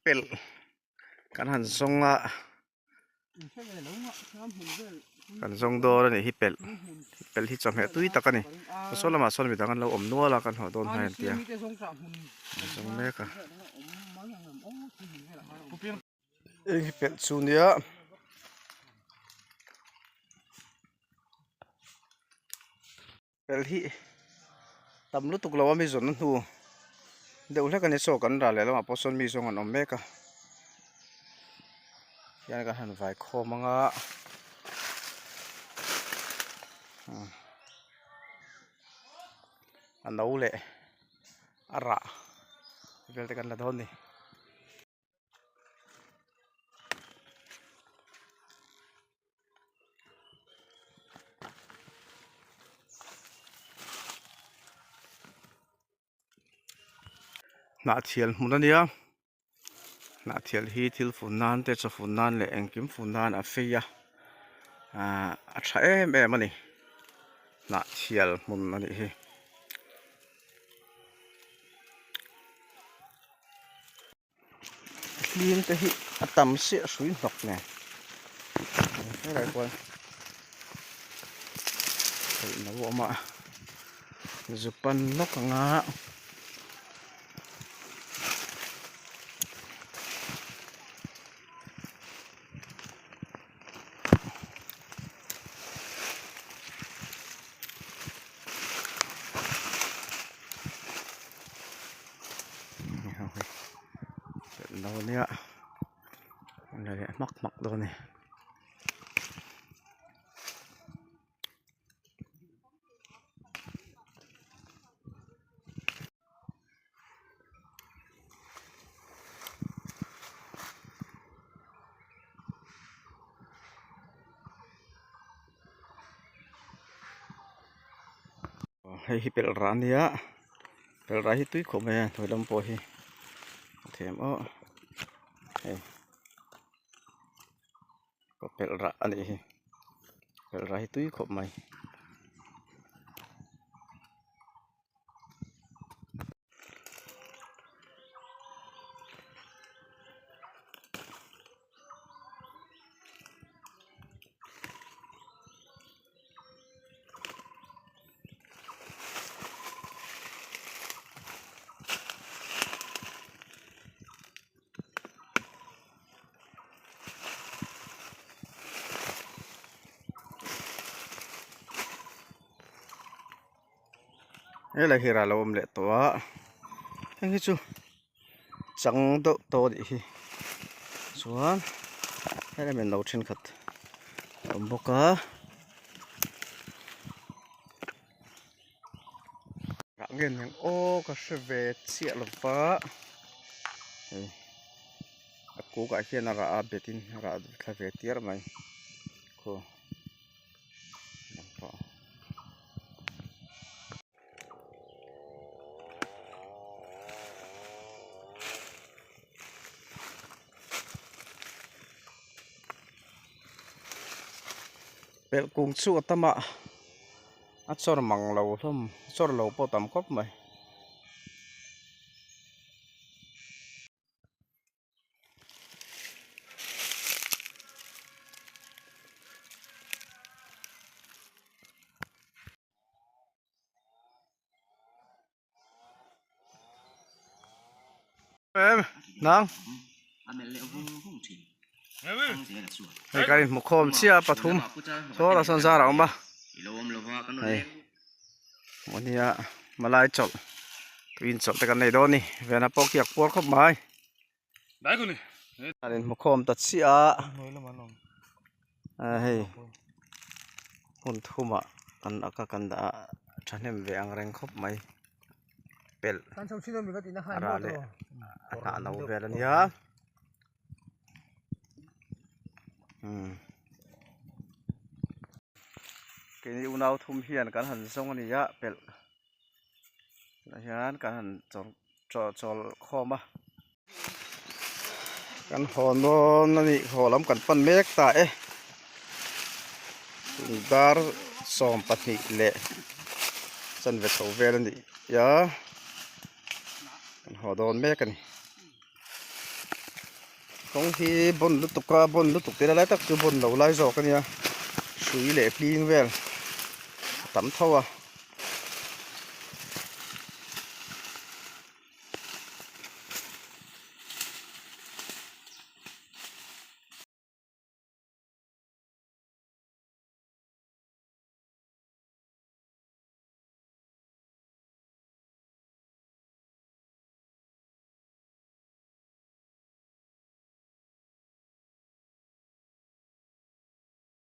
Pelh kan han zawng a kan zawng dawn a nih hi pelh pelh hi chawhmeh tui tak a ni saw lamah sawn midang an lo awm nual a kan hmuh dawn hian tia an zawng mek a heng hi pelh chu nia Pelh hi tam lutuk lo a mi zawn hnu deuh hlek a ni chaw kan rah leh lamah pawh sawn mi zawng an awm mek a hian kan han vai khawm ang a a no leh a rah vel te kan la dawn a ni. Hnahthial hmun a nia hnahthial hi thil fun nan te chaw fun nan leh engkim fun nan a fei a ahh a tha em em a ni hnahthial hmun a nih hi. Hlim te hi a tam siah hrui hnawk nen helai kual theih no a awm a zu pan lawk ang a. Lo nia an la leh hmak hmak dawn a ni. Hei hi pelh rah a nia pelh rah hi tui khawp mai a hnuai lam pawh hi a them aw hei pelh rah a nih hi pelh rah hi tui khawp mai. Helai hi ral a awm leh tawh a heng hi chu chang deuh tawh a nih hi chuan helai mi no thenkhat a awm bawk a. Rah nge niang aw ka hre ve chiah lo va hei a kukah hian a rah a bet in a rah thla ve tiar mai khaw Pelh kung chu a tam a a chawr mang lo hlawm chawr lo pawh tam khawp mai. Em nang hei kan inhmu khawm chiah a pathum saw lah sawn zar a awm a hei hmuh nia malai chawlh tuiin chawlh te kan nei dawn a ni vena pawh khi a kual khawp mai an inhmu khawm ta chiah a hei hmun thumah kan aka kan dah a thahnem ve ang reng khawp mai. pelh a rah leh a hnah no vel a nia umm keini unau thum hian kan han zawng a ni a pelh tunah hian kan han chawl chawl chawl khawm a kan haw dawn a nih haw lam kan pan mek ta e dar 12 leh chanve chho vel a nih a kan haw dawn mek a ni. Kawng hi bawn lutuk a bawn lutuk tih lai tak chu bawn lo lai zawk a nia hrui leh hling vel a tam tho a.